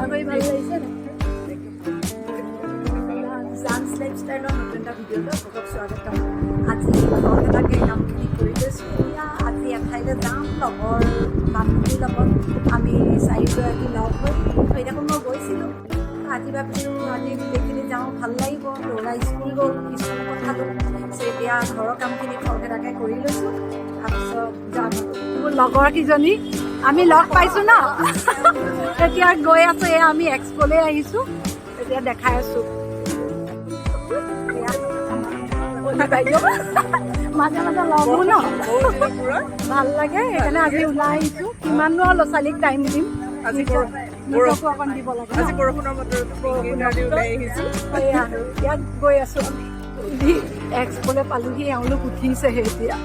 বজাৰ কৰি ভাল লাগিছে নে? জানছ লাইফষ্টাইলৰ নতুন এটা ভিডিঅ'লৈ আপোনালোকক স্বাগতম। আজি খৰখেদাকৈ কামখিনি কৰি লৈছোঁ। এতিয়া আজি এঠাইলৈ যাম লগৰ বান্ধৱীৰ লগত। আমি চাৰিগৰাকী লগ হৈ সেইদিনাখন মই গৈছিলোঁ। আজি ভাবিছোঁ আজি গোটেইখিনি যাওঁ, ভাল লাগিব। ল'ৰা স্কুল গ'ল, স্কুল পঠালোঁ। তাৰপিছত এতিয়া ঘৰৰ কামখিনি খৰখেদাকৈ কৰি লৈছোঁ, তাৰপিছত যাম। মোৰ লগৰ কেইজনী আমি লগ পাইছোঁ ন। এতিয়া গৈ আছোঁ। এয়া আমি এক্সপ'লৈ আহিছোঁ, এতিয়া দেখাই আছোঁ। এয়া আমাৰ বাইদেউ। মাজে মাজে লগো ন, ভাল লাগে। সেইকাৰণে আজি ওলাই আহিছোঁ। কিমাননো আৰু ল'ৰা ছোৱালীক টাইম দিম, আজি নিজকো অকণ দিব লাগে ন। আজি বৰষুণৰ বতৰত কাৰণে ওলাই আহিছো। এয়া আৰু ইয়াত গৈ আছোঁ আমি। এক্সপ'লৈ পালোহি, এওঁলোক উঠিছেহে এতিয়া।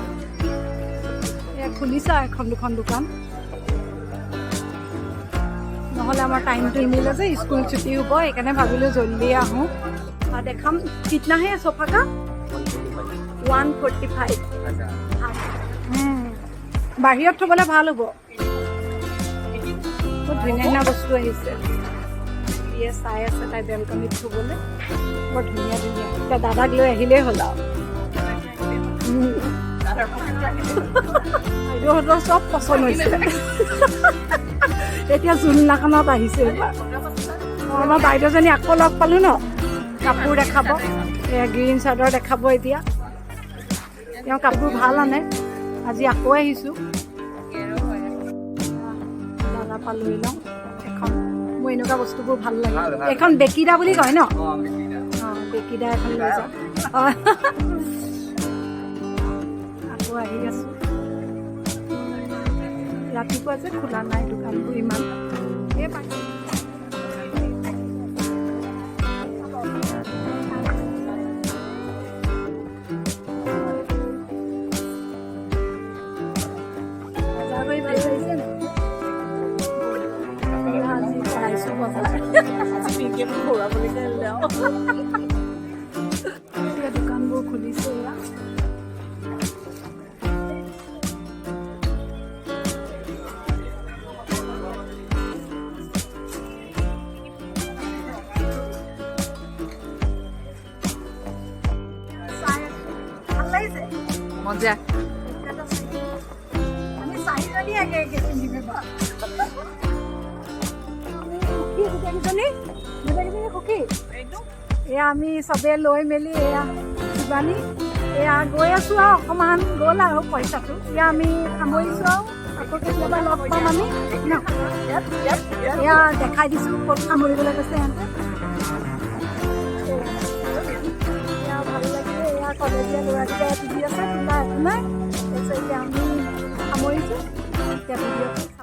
এয়া খুলিছে এখন দুখন দোকান। নহ'লে আমাৰ টাইমটো নিমিলে যে, স্কুল ছুটি হ'ব। সেইকাৰণে ভাবিলোঁ জল্দি আহোঁ আৰু দেখাম। कितना है सोफा का? 145। বাহিৰত থ'বলৈ ভাল হ'ব। বহুত ধুনীয়া ধুনীয়া বস্তু আহিছে। ইয়ে চাই আছে তাই বেলকনিত থ'বলৈ। বৰ ধুনীয়া ধুনীয়া। এতিয়া দাদাক লৈ আহিলেই হ'ল আৰু। বাইদেউহঁতৰ চব পচন্দ হৈছে। এতিয়া জোলনাখনত আহিছে এইবাৰ। অঁ, আমাৰ বাইদেউজনী আকৌ লগ পালোঁ ন। কাপোৰ দেখাব, এয়া গ্ৰীণ চাদৰ দেখাব এতিয়া। তেওঁ কাপোৰ ভাল আনে। আজি আকৌ আহিছোঁ। দাদাৰ পৰা লৈ লওঁ এখন। মোৰ এনেকুৱা বস্তুবোৰ ভাল লাগে। এইখন বেকিদা বুলি কয় ন? অঁ, বেকিদা এখন লৈ যাওঁ। অঁ, আকৌ আহি আছোঁ। ৰাতিপুৱা যে খোলা নাই দোকানবোৰ ইমান। এই পাই বজাৰ কৰি ভাল লাগিছে নে? আজি কৰাইছোঁ বজাৰ। আজি পিংকিয়ে মোক ঘূৰাবলৈকে আহিলে আৰু। এতিয়া দোকানবোৰ খুলিছে এয়া। চাই আছোঁ। ভাল লাগিছে। মজা। আমি চাৰিজনী একে একে পিন্ধিম এবাৰ। আমি সুখী গোটেইকেইজনী, গোটেইকেইজনী সুখী। এয়া আমি চবে লৈ মেলি, এয়া শিৱানী, এয়া গৈ আছোঁ আৰু অকণমান গ'ল আৰু পইচাটো। এয়া আমি সামৰিছোঁ আৰু আকৌ কেতিয়াবা লগ পাম আমি ন। এয়া দেখাই দিছোঁ ক'ত সামৰিবলৈ কৈছে সিহঁতে। এয়া ভাল লাগিলে। এয়া কলেজীয়া ল'ৰাকেইটাই পিন্ধি আছে, তোলা একো নাই। তাৰপিছত এতিয়া আমি সামৰিছোঁ এতিয়া ভিডিঅ'টো।